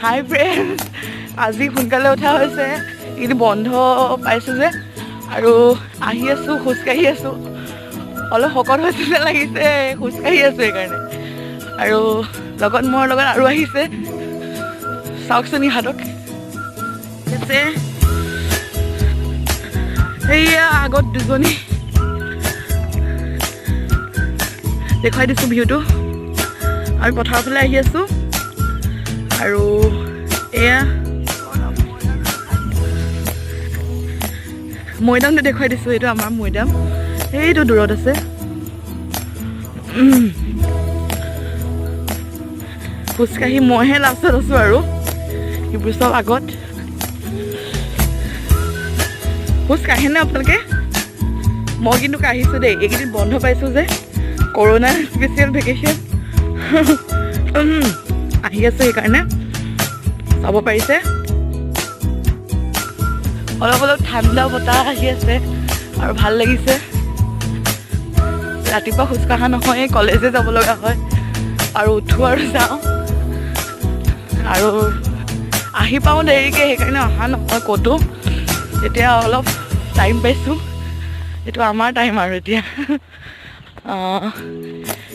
হাই friends, আজি সোনকালে উঠা হৈছে, কিন্তু বন্ধ পাইছোঁ যে, আৰু আহি আছোঁ, খোজকাঢ়ি আছোঁ। অলপ শকত হৈছে যেন লাগিছে, খোজকাঢ়ি আছোঁ সেইকাৰণে। আৰু লগত মোৰ লগত আৰু আহিছে, চাওকচোন ইহঁতক আছে। সেয়া আগত দুজনী, দেখুৱাই দিছোঁ ভিউটো। আমি পথাৰৰ ফালে আহি আছোঁ। আৰু এয়া মৈদামটো দেখুৱাই দিছোঁ, এইটো আমাৰ মৈদাম, সেইটো দূৰত আছে। খোজকাঢ়ি মইহে লাষ্টত আছোঁ আৰু সেইবোৰ চব আগত। খোজ কাঢ়েনে আপোনালোকে? মই কিন্তু কাঢ়িছোঁ দেই, এইকেইদিন বন্ধ পাইছোঁ যে, কৰোণা স্পেচিয়েল ভেকেশ্যন আহি আছোঁ, সেইকাৰণে চাব পাৰিছে। অলপ অলপ ঠাণ্ডা বতাহ আহি আছে আৰু ভাল লাগিছে। ৰাতিপুৱা খোজকঢ়া নহয়, কলেজে যাব লগা হয় আৰু উঠোঁ আৰু যাওঁ আৰু আহি পাওঁ দেৰিকৈ, সেইকাৰণে অহা নহয় ক'তো। এতিয়া অলপ টাইম পাইছোঁ, এইটো আমাৰ টাইম আৰু এতিয়া।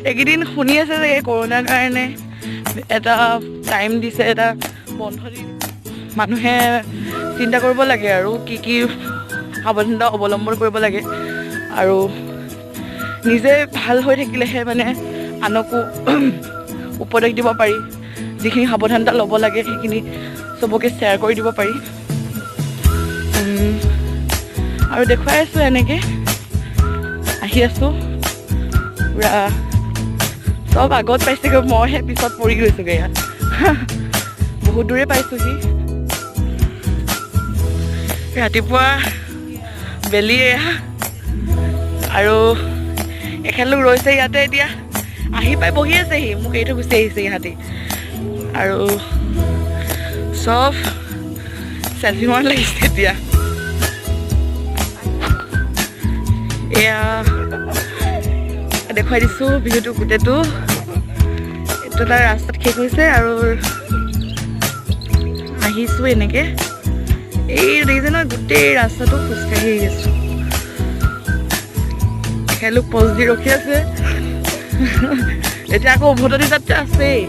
এইকেইদিন শুনি আছে চাগে, কৰোণাৰ কাৰণে এটা টাইম দিছে, এটা বন্ধ দি মানুহে চিন্তা কৰিব লাগে আৰু কি কি সাৱধানতা অৱলম্বন কৰিব লাগে, আৰু নিজে ভাল হৈ থাকিলেহে মানে আনকো উপদেশ দিব পাৰি, যিখিনি সাৱধানতা ল'ব লাগে সেইখিনি চবকে শ্বেয়াৰ কৰি দিব পাৰি। আৰু দেখুৱাই আছোঁ, এনেকৈ আহি আছোঁ। পূৰা চব আগত পাইছেগৈ, মইহে পিছত পৰি গৈছোগৈ। ইয়াত বহুত দূৰে পাইছোঁহি। ৰাতিপুৱা বেলি এয়া, আৰু এখেতলোক ৰৈছে ইয়াতে, এতিয়া আহি পাই বহি আছেহি, মোক এৰি থৈ গুচি আহিছে ইহঁতি। আৰু চব চেলফি মৰাত লাগিছে এতিয়া। এয়া দেখুৱাই দিছোঁ ভিডিঅ'টো গোটেইটো। এইটো এটা ৰাস্তাত শেষ হৈছে আৰু আহিছোঁ এনেকৈ। এই দেখিছে নহয়, গোটেই ৰাস্তাটো খোজকাঢ়ি আহি আছোঁ। এখেতলোক পজ দি ৰখি আছে, এতিয়া আকৌ উভতনি যাত্ৰা আছেই।